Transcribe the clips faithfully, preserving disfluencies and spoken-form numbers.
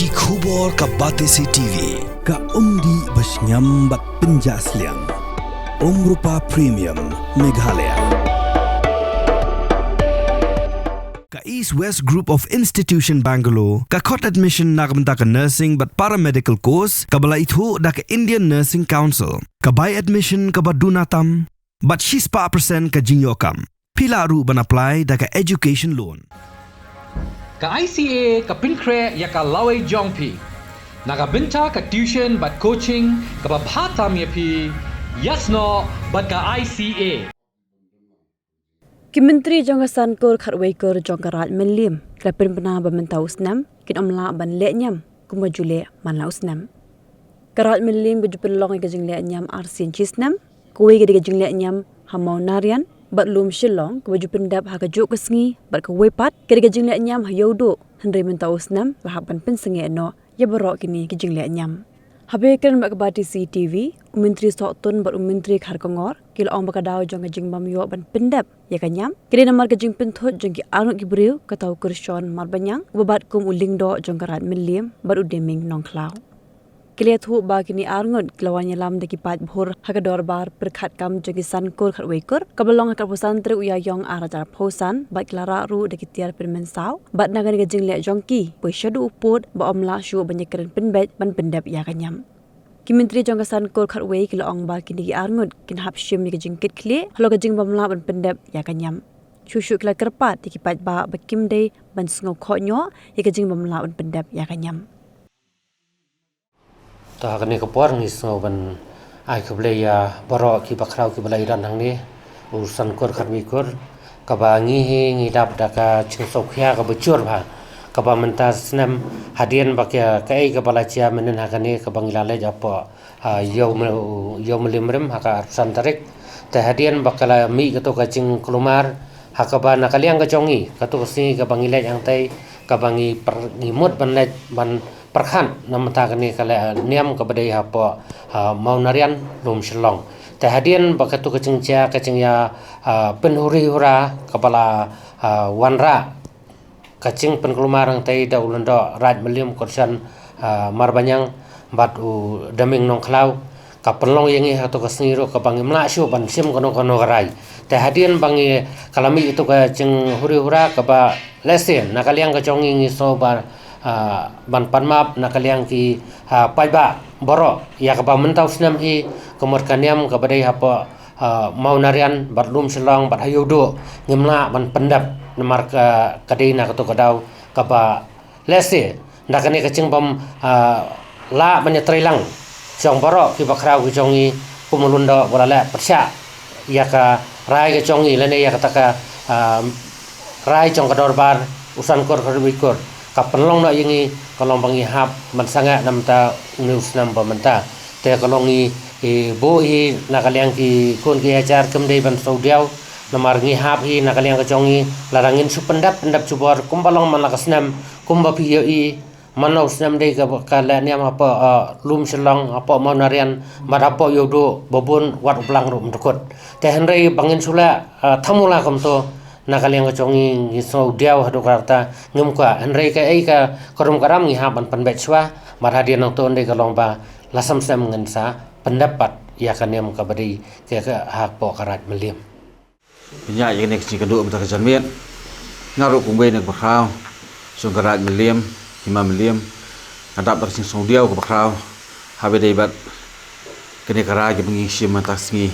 Ki khubor ka Batesi T V, ka umdih ba shngiam bad pynjah sliang. Umrupa Premium, Meghalaya. Ka East West Group of Institution Bangalore, ka khot admission na ka bynta ka nursing bad paramedical course, kaba la ithuh da ka Indian Nursing Council, ka bai admission kaba duna tam, bad shispah percent ka jingïoh kam. Phi lah ruh ban apply da ka education loan. Ka I C A ka pynkhreh ïa ka lawei jong phi na ka bynta ka tuition bad coaching kaba bha tam ïa phi, ïasnoh bad ka I C A. Ki myntri jong ka san kur khatwei kur jong ka Raid Mylliem ki la pynbna ba mynta u snem kin ym lah ban leh niam kumba ju leh man la u snem. Ka Raid Mylliem ka ju pynlong ïa ka jingleh niam arsien shi snem, kawei ka dei ka jingleh niam ha Mawna Rian bad Lum Shillong kaba ju pyndep ha kajuh ka sngi, bad kawei pat ka dei ka jingleh niam ha Ïewduh, hynrei mynta u snem la hap ban pynsangeh noh ïa baroh kine ki jingleh niam. Haba ïakren bad ka Batesi T V, u Myntri Sohtun bad u Myntri Kharkongor ki la ong ba ka daw jong ka jingbym ïoh ban pyndep ïa ka niam ka dei namar ka jingpynthut jong ki arngut ki briew, kata u Kyrshon Marbaniang uba bat kum u Lyngdoh jong ka Raid Mylliem bad u Deming Nongkhlaw. Ki la ïathuh ba kine arngut ki la wan ïalam da ki paidbah ha ka dorbar pyrkhat kam jong ki san kur khatwei kur kaba long ha ka arphew san tarik u Ïaïong ar hajar arphew san, bad ki la rah ruh da ki tiar pynmynsaw bad na kane ka jingleh jong ki, poi shaduh u pud ba ym lah shuh ban ïakren pynbeit ban pyndep ïa ka niam. Ki myntri jong ka san kur khatwei ki la ong ba kine ki arngut kin hap shim ïa ka jingkitkhlieh halor ka jingbym lah ban pyndep ïa ka niam. Shuh shuh ki la kyrpad ïa ki paidbah ba kim dei ban sngew khohñioh ïa ka jingbym lah ban pyndep ïa ka niam. To ha kane ka por ngi sngew ban ai khublei ïa baroh ki bakhraw kiba la ïadon hangne, u san kur khatwei kur, kaba ngi hi ngi dap da ka jingsngewkhia kaba jur bha, kaba mynta snem hadien ba ka, kaei kaba la jia mynnin ha kane kaba ngi la leit hapoh, ah, Ïew Me-, Ïew Mylliem Rim ha ka arphew san tarik. Te hadien ba ka la mih kato ka jingkulmar, ha kaba na ka liang ka jong ngi, kato ka sngi kaba ngi leit hangtai, kaba ngi pyrkhat, ngi mut ban leit ban pyrkhat na ka bynta kane ka leh niam kaba dei hapoh, ah, Mawna Rian, Lum Shillong. Te hadien ba kato ka jingjia ka jingïa, ah, pynhuri hura kaba la, ah, wanrah ka jingpynkulmar hangtai da u Lyngdoh Raid Mylliem Kyrshon, ah, Marbaniang bad u Deming Nongkhlaw, ka pynlong ïa ngi ha kato ka sngi ruh kaba ngim lah shuh ban shim kano kano ka rai. Te hadien ba ngi, ka la mih kato ka jinghuri hura kaba lehse na ka liang ka jong ngi ngi sngew ba, ah, ban pan map na ka liang ki, ah, paidbah baroh ïa kaba mynta u snem hi ka mut ka niam kaba dei hapoh, ah, Mawna Rian bad Lum Shillong bad ha Ïewduh ngim lah ban pyndep namar ka, ka dei na kato ka daw kaba lehse na kane ka jingbym, ah, lah ban ïatreilang jong baroh ki bakhraw ki jong ngi, kum u Lyngdoh ba la leh pyrshah ïa ka rai ka jong ngi lane ïa kata ka, ah, rai jong ka dorbar u san kur khatwei kur, ka pynlong noh ïa ngi, ka long ba ngi hap ban sangeh na ka bynta une u snem ba mynta. Te ka long ngi, i buh hi na ka liang ki khun ki hajar, kim dei ban sngewdiaw, namar ngi hap hi na ka liang ka jong ngi, lada ngin shu pyndep pyndep jubor kumba long man la ka snem, kumba phi ïohi, man la u snem dei ka, ka leh niam hapoh, ah, Lum Shillong, hapoh Mawna Rian bad hapoh Ïewduh, ba bun wat u blang ruh ym dkut. Te hynrei ba ngin shu leh, ah, thamula kumto na ka liang ka jong ngi, ngi sngewdiaw haduh katta, ngim kwah. Hynrei kaei ka, ka rum ka ram ngi hap ban pynbeit shuwa, bad hadien nangto hynrei ka long ba la sam snem ngin sa pyndep pat ïa ka niam kaba dei ka, ka hapoh ka Raid Mylliem. Pynïaid ïa kane ka jingkynduh mynta ka janmiet, nga ruh kum uwei na ki bakhraw jong ka Raid Mylliem, Hima Mylliem, nga dap da ka jingsngewdiaw ka bakhraw haba ïadei bad kane ka rai kaba ngi shim mynta ka sngi.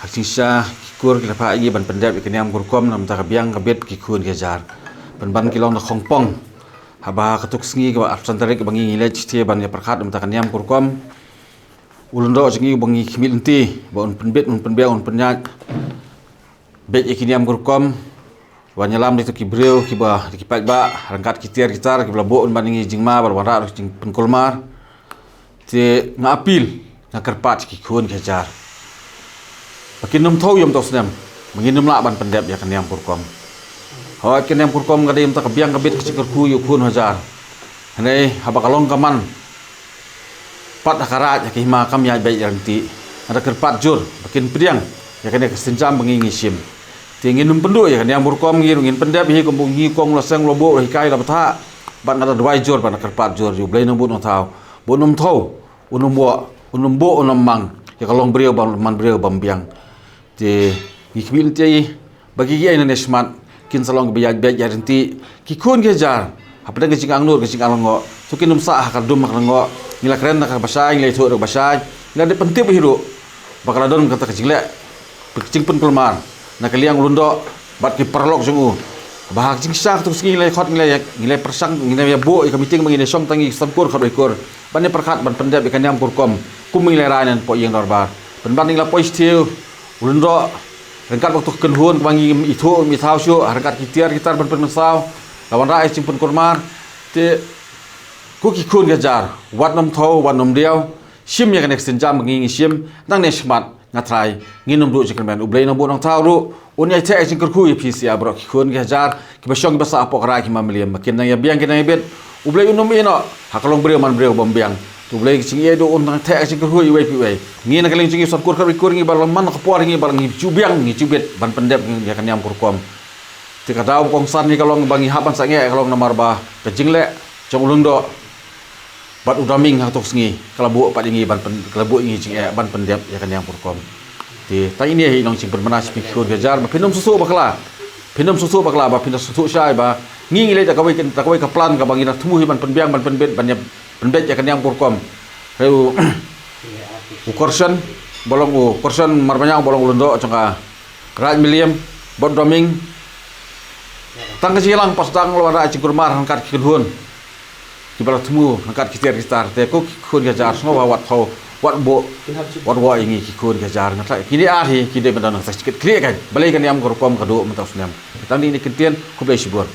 Ha ka jingshisha ki kur ki la phah ïa ngi ban pyndep ïa ka niam ka rukom na ka bynta ka biang ka bit ki khun ki hajar. Pynban ki long da khongpong. Haba ha kato ka sngi kaba arphew san tarik kaba ngi ngi leit shathie ban ïa pyrkhat na ka bynta ka niam ka rukom, u Lyngdoh jong ngi uba ngi khmih lynti ba un pynbit, un pynbiang, un pynïaid beit ïa ki niam ka rukom, wan ïalam da kito ki briew kiba, da ki paidbah ryngkat ki tiar ki tar kiba la buh pynban ïa ngi jingma bad wanrah da ki jingpynkulmar. Te nga appeal, nga kyrpad ki khun ki hajar ba kin nym thew ïa mynta u snem ba ngin nym lah ban pyndep ïa ka niam ka rukom. Hooid, ka niam ka rukom ka dei mynta ka biang ka bit ka jingkyrkhu ïa u khun hajar. Hynrei haba ka long ka man pat ha ka raid ha ka hima kam ïaid beit ïaid ryntih. Nga da kyrpad jur ba kin pdiang ïa kane ka sienjam ba ngi ngi shim. Te ngin nym pynduh ïa ka niam ka rukom, ngi ruh ngin pyndep hi kumba u ngi kong u la seng, u la buh, u la hikai, u la bthah. Bad nga da duwai jur bad nga kyrpad jur ïa U Blei Nongbuh Nongthaw ba un ym thew, un ym buh, un ym buh, un ym mang ïa ka longbriew bad man briew bym biang. Te ngi khmih lynti ba ki, ki ei na ne shmat kin sa long kiba ïaid beit ïaid ryntih, ki khun ki hajar, hapdeng ka jingangnud ka jinganglyngngoh. To kin ym sah ha ka dum ha ka lyngngoh. Ngi la kren da kaba shai, ngi la ïathuh da kaba shai, ngi la dep pyntip hi ruh ba ka la don kata ka jingleh, ka jingpynkulmar na ka liang u Lyngdoh bad ki paralok jong u. Ba ha ka jingshisha katto ka sngi ngi la ïakhot, ngi la ïa, ngi la pyrshang, ngi la ïabuh ïa ka meeting ba ngin ïa shong tang ïa ki san kur khatwei kur ban ïa pyrkhat ban pyndep ïa ka niam ka rukom kum ngi la rai na hapoh ïing dorbar. Pynban ngi la poi shatei u Lyngdoh ryngkat bad kato ka kynhun kaba ngi ithuh, ngi ithaw shuh, ha ryngkat ki tiar ki tar ban pynmynsaw, la wanrah ïa ka jingpynkulmar. Te ko ki khun ki hajar, wat nym thew, wat nym diaw, shim ïa kane ka sienjam ba ngi ngi shim, nangne shakhmat nga tharai ngin ym duh jingkyrmen. U Blei Nongbuh Nongthaw ruh un ïai theh ïa ka jingkyrkhu ïa phi sha baroh ki khun ki hajar kiba shong kiba sah hapoh ka rai ki ma Mylliem, ba kin nang ïa biang kin nang ïa bit. U Blei un ym ïehnoh ha ka longbriew man briew bym biang. To U Blei ka jingïeit ruh un nang theh ïa ka jingkyrkhu iwei pa iwei. Ngi na ka liang jong ngi san kur khatwei kur ngi ba la man na ka por ngi ba la ngi ju biang ngi ju bit ban pyndep ïa ka niam ka rukom. Te ka daw ba kongsan hi ka long ba ngi hap ban sangeh ka long namar ba ka jingleh jong u Lyngdoh bad u Doming ha kato ka sngi ka la buh pat ïa ngi ban pyn-, ka la buh ïa ngi jingeh ban pyndep ïa ka niam ka rukom. Te tang ine hi nong jingpynbna sha phi ki khun ki hajar ba phin ym sngewthuh bakla. Phin ym sngewthuh bakla ba phin ym sngewthuh shai ba ngi ngi leit da kawei ka, da kawei ka plan kaba ngi la thmu hi ban pynbiang ban pynbit ban ïa pynbeit ïa ka niam ka rukom. Hynrei u Korsen ba long u Korsen Marbaniang ba long u Lyngdoh jong ka Raid Mylliem bad u Doming. Tang ka jingïalang paw sdang la wanrah jingkulmar ryngkat ki kynhun kiba la thmu ryngkat ki tiar ki tar. Te ko ki khun ki hajar sngewbha wat thew, wat buh, wat buh ïa ngi ki khun ki hajar. Nga tharai kine ar hi ki dei ban don ka sa jingkit khlieh kan. Balei ka niam ka rukom ka duh mynta u snem. Tang ine ki ktien, khublei shibun.